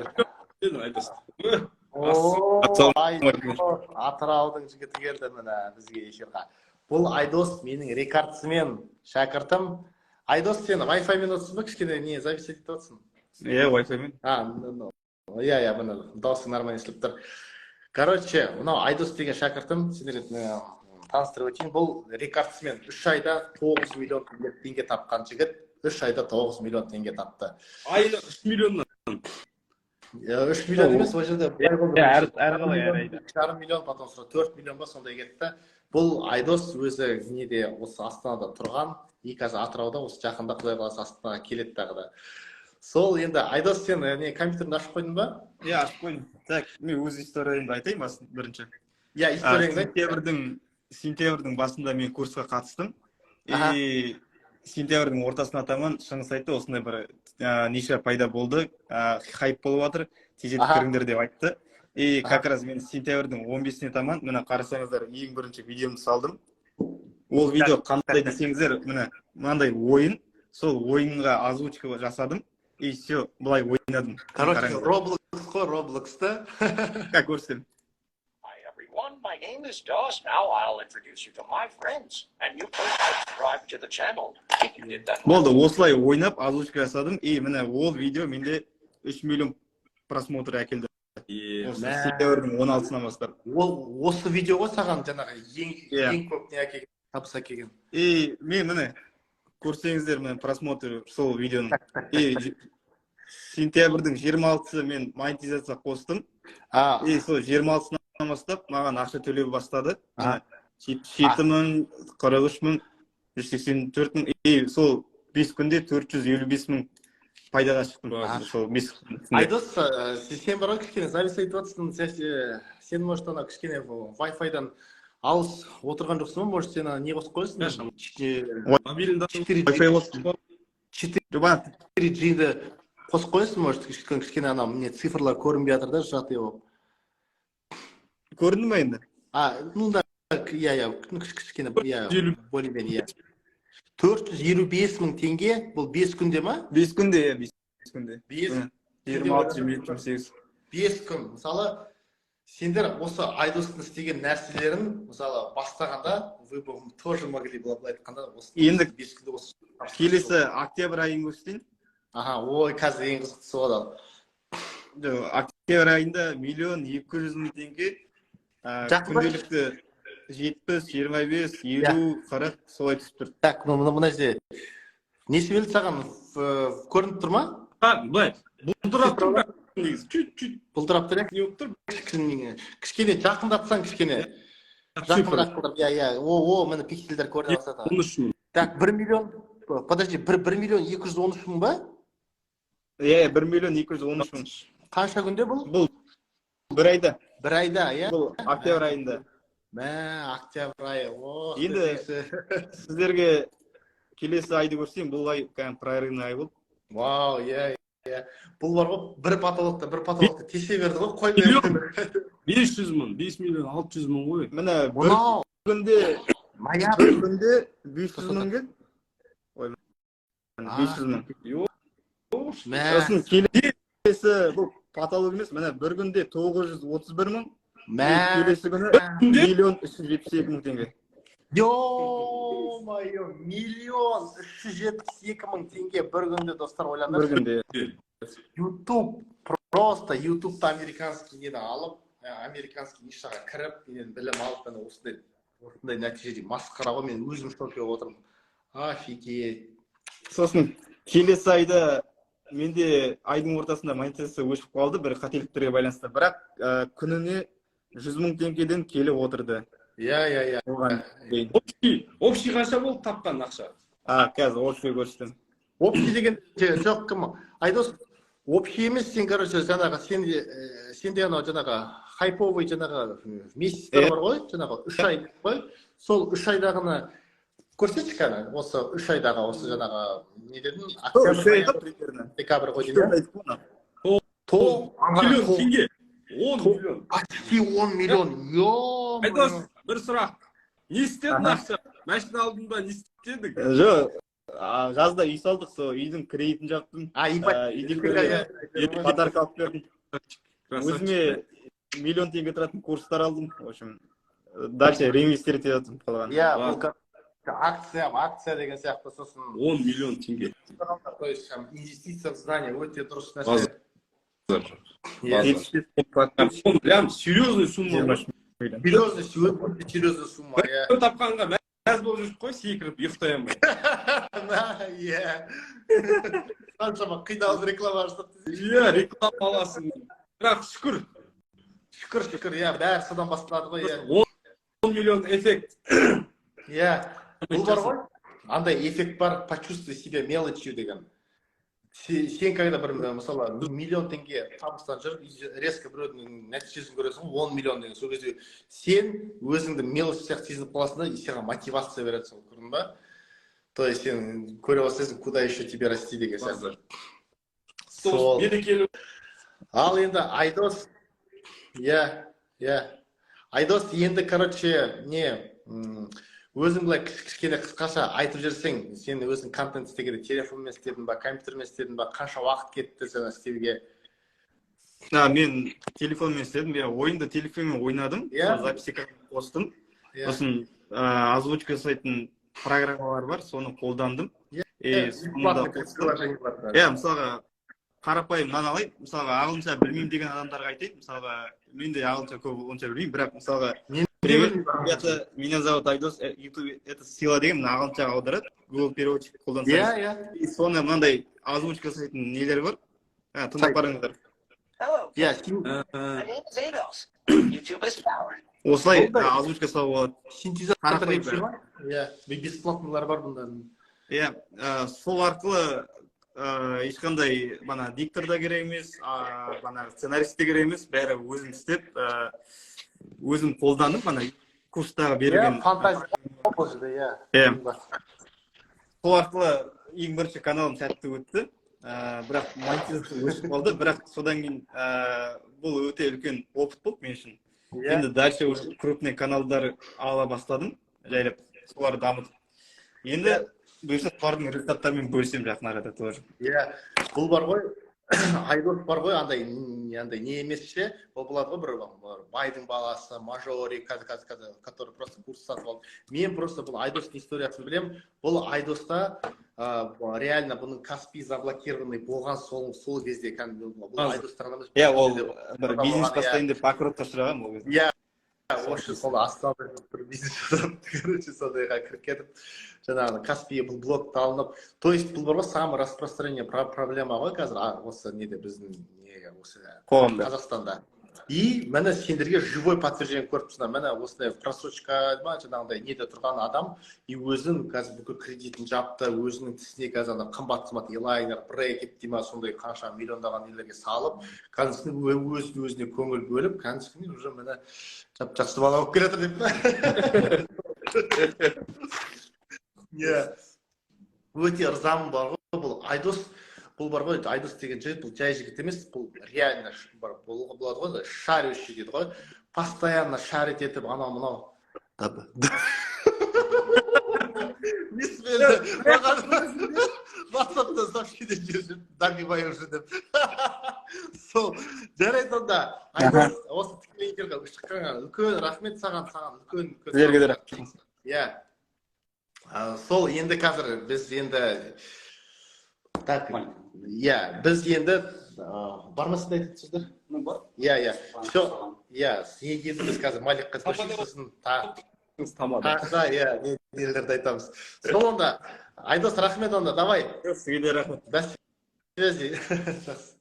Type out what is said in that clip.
Айдос. О, Ассалаумағалейкум. Айдос, Атыраудың жігіті келді міне бізге эфирға. Бұл Айдос менің рекордсмен шәкіртім. Айдос, сен Wi-Fi мен отырсың ба? Кішкене не зависать етіп отырсың. Иә, Wi-Fi мен. А, ну, иә, міне, дауысың нормально естіліп тұр. Короче, мынау Айдос деген шәкіртім, сендерге таныстырып өтейін. Бұл рекордсмен, 3 айда 9 миллион теңге тапқан жігіт. 3 айда 9 миллион теңге тапты. Айына 3 миллионнан. 3 миллион емес, ол жерде былай болды. Иә, әр қалай, әр айда. 3,5 миллион, потом sonra 4 миллион ба, сондай кетті. Бұл Айдос өзі неде, осы Астанада тұрған и қазір Атырауда, осы жақында, құдай қаласа, Астанаға келеді тағы да. Сол енді, Айдос, сен не, компьютеріңді ашып қойдың ба? Иә, ашып қойдым. Так, мен өз историямды айтайын басын бірінші. Иә, историяңды айт. Сентябрьдің басында мен курсқа қатыстым. И сентябрьдің ортасына таман Шыңғыс айтты, осындай бір ниша пайда болды, хайп болып жатыр, тездетіп кіріңдер деп айтты. И как раз мен сентябрьдің 15-іне таман, міне, қарасаңыздар, ең бірінші видеомды салдым. Ол видео қандай десеңіздер, міне, мынандай ойын, сол ойынға озвучка жасадым и все, былай ойнадым. Короче, Қараңыздар. Роблокс қой, Роблоксты. Как көрсетемін. Hi everyone, my name is Doss. Now I'll introduce you to my friends. And you can subscribe to the channel if you did that. Болды, осылай ойнап, озвучка жасадым. И міне, ол видео менде 3 миллион просмотр әкелді осы Мә. сентябрьдің 16-сынан бастап. Ол осы видео ғой саған жаңағы ең Иә. ең көп не әкелген, табыс әкелген. И мен, міне, көрсеңіздер, міне, просмотр сол видеоның. И сентябрьдің 26-сы мен монетизация қостым. И сол 26-сынан бастап маған ақша төлеу бастады. 77 мың, 43 мың, 184 мың. И сол 5 күнде 455 мың пайдаға шықтым сол 5 күннің ішінде. Айдос, сен бар ғой, кішкене зависать етіп жатрсың. Сен, может, ана кішкене Wi-Fi-дан алыс отырған жоқсың ба? Может, сен ана не қосып қоясың? Мобильный. 4G. Wi-Fi қостым. 4 G-ді қосып қоясың, может, кішкене ана не цифрлар көрінбей жатыр да, сжатый болып. Көрінді ма енді? А, ну да, иә, ну, кішкене, иә, более менее, иә. 455 мың теңге бұл 5 күнде ма? 5 күнде, иә, 5 күнде. 5 Міне, 26, 27, 28. 5 күн. Мысалы, сендер осы Айдостың істеген нәрселерін, мысалы, бастағанда, вы бы тоже могли, былай айтқанда, осы Енді 5 күнде осы. Келесі октябрь айын көрсетейін. Аха, ой, қазір ең қызықтысы болады. Жоқ, октябрь айында 1,2 миллион теңге, Жақындаш. күнделікті 70, 25, 50, 40, солай түсіп тұр. Так, мына жерде несі берді саған, көрініп тұр ма? А, былай бұлдырап тұр бірақ негізі чуть чуть. Бұлдырап тұр, иә. Не болып тұр? Кішкене, кішкене жақындатсаң, кішкене Цифр. жақынырақ қылдырып, иә, о, міне, пиксельдер көріне бастады. 13 мың. Так, 1 миллион, подожди, 1 1 213 000 ба? Иә, 1 213 000. Қанша күнде бұл? Бұл бір айда. Бір айда, иә. Бұл октябрь айында. Мә, октябрь айы, о. Енді сіздерге келесі айды көрсетейін. Бұл ай кәдімгі прорывный ай болды. Вау, иә, бұл бар ғой, бір потолокты тесе берді ғой, қоймай. 500 мың, 5 600 000 ғой. Міне, бір Мынау күнде ноябрь. бір күнде 500 мың келді. Ой, 500 мың. Мә. Сосын келесі, бұл потолок емес, міне, бір күнде 931 мың. Мә. Келесі күні 1 372 000 теңге. Ё-моё, 1 372 000 теңге бір күнде, достар, Бір ойлаңдаршы. күнде. Ютуб, просто Ютубта американский нені алып, американский нишаға кіріп, менен білім алып, міне, осындай нәтижеде, масқара ғой, мен өзім шоке болып отырмын, офигеть. Сосын келесі айда менде айдың ортасында монетизация өшіп қалды бір қателіктерге байланысты, бірақ күніне 100 мың теңгеден келіп отырды иә иә иә оған дейін. Общий қанша болды тапқан ақша? А, қазір общий көрсетемін. Общий деген жоқ, кім, Айдос, общий емес, сен, короче, жаңағы сенде, сенде анау жаңағы хайповый жаңағы месяцтер бар ғой, жаңағы 3 ай қой, сол 3 айдағыны көрсетші кәні, осы 3 айдағы, осы жаңағы не дедің? 3 айда Октябрь, примерно. декабрь ғой деймін, иә? Үш төрт ай. Миллион теңге, 10 миллион. Почти 10 миллион, ё. Айдос, бір сұрақ: не істедің? Ақша, машина алдың ба, не істедің? Жоқ. Жазда үй салдық, сол үйдің кредитін жаптым. А, Үйдегілерге подарка алып бердім. Красавчик. Өзіме миллион теңге тұратын курстар алдым. В общем, дальше реинвестировать етіп жатырмын қалған. Иә, бұл акция деген сияқты, сосын 10 миллион теңге. То есть там инвестиция в знание, өте дұрыс нәрсе. Базар жоқ. Иә. Базар. Он прям серьезный сумма ғой. 75 миллион. Серьезный, өте серьезный сумма, иә. Бір тапқанға мәз болып жүрдік қой, секіріп, ұйықтай алмай. Иә, қаншама қиналып реклама жасап. Иә, реклама аласың, бірақ шүкір. Шүкір, шүкір, иә, бәрі содан басталады ғой, иә. 10 миллион эффект. Иә, бұл бар ғой, андай эффект бар, «почувствуй себя мелочью» деген. Сен когда бір, мысалы, миллион теңге табыстан жүріп и резко біреудің нәтижесін көресің ғой, 10 миллион деген, сол кезде сен өзіңді мелочь сияқты сезініп қаласың да, и саған мотивация береді сол, көрдің ба? То есть сен көре бастайсың, куда еще тебе расти деген сияқты. Сол Сол. Берекелі. Ал енді, Айдос, иә, Айдос, енді, короче, не, өзің былай кішкене қысқаша айтып жіберсең, сен өзің контент істегенде телефонмен істедің ба, компьютермен істедің ба, қанша уақыт кетті саған істеуге? А, мен телефонмен істедім, иә, ойынды телефонмен ойнадым. Иә? Сол запись экран қостым. Иә. Сосын озвучка жасайтын программалар бар, соны қолдандым. И соны да Бесплатный қостым. Приложение бар. Иә, мысалға, қарапайым мынаны алайын, мысалға, ағылшынша білмеймін деген адамдарға айтайын. Мысалға, мен де ағылшынша көп онша білмеймін, бірақ, мысалға, Мен де «Привет, білмеймін. ребята, меня зовут Айдос, YouTube это сила» деген, мына ағылшыншаға аударады, Google переводчик қолдансаңыз. иә иә И соны мынандай озвучка жасайтын нелер бар, тыңдап қараңыздар. Hello, Иә, сен my name is Ados. YouTube is power. Осылай Сондай. Озвучка жасауға болады. Синтезатор Қарапайым. деген бар, иә, бесплатныйлар бар бұнда. Иә, сол арқылы ешқандай бана диктор да керек емес, бана сценарист те керек емес, бәрі өзім істеп, өзім қолданып, ана курстағы берілген. Иә, фантазия бұл жерде, иә. Иә, сол арқылы ең бірінші каналым сәтті өтті, бірақ монетизация өшіп қалды. Бірақ содан кейін бұл өте үлкен опыт болды мен үшін. Енді дальше уже крупный каналдар ала бастадым жайлап, соларды дамытып, енді бұйырса, солардың результаттарымен бөлісемін жақын арада тоже. Иә, бұл бар ғой, Айдос бар ғой, андай андай не емес ше, ол болады ғой, бір байдың баласы, мажорик, который просто курс сатып алды. Мен просто бұл Айдостың историясын білемін. Бұл Айдоста реально бұның Каспи заблокированный болған сол кезде кәдімгі бұл Айдоста ғана емес. Иә, ол бір бизнес бастайын деп банкротқа ұшыраған ол кезде. Иә, вообще, сол Астанада бір бизнес жасап, короче, сондайға кіріп кетіп, жаңағы Каспи бұл блокты алынып. То есть бұл бар ғой, самый распространенный проблема ғой қазір, осы неде, біздің не, осы қоғамда. Қазақстанда. И міне, сендерге живой подтверждение көріп тұрсыңдар, міне, осындай просрочка ма, жаңағындай неде тұрған адам и өзін қазір бүкіл кредитін жапты, өзінің тісіне қазір ана қымбат қымбат элайнер, брекет дей ма, сондай қанша миллиондаған нелерге салып, кәдімгісіне өз өзіне көңіл бөліп, кәдімгісіне уже, міне, жап жақсы бала болып келе жатыр деп па. Иә, өте ырзамын. Бар ғой, бұл Айдос, бұл бар ғой, Айдос деген жігіт, бұл жай жігіт емес, бұл реально бар, бұл болады ғой, шарющий дейді ғой, постоянно шарить етіп, анау мынау не смело маған ватсаптан сообщение жіберіп, добивай уже деп. Сол, жарайды онда, Айдос, осы тікелей эфирге шыққанға үлкен рахмет саған үлкен үлкен. Сіздерге де рахмет. Иә. Сол, енді қазір біз енді, так, иә, біз енді бар ма сізде айтатын сөздер? Ну, бар. Иә, все, иә, енді біз қазір Маликқа көшейік, сосын Тамада. Тағы да, иә, нелерді айтамыз. Сол онда, Айдос, рахмет онда, давай. Сізге де рахмет. До связи, жақсы.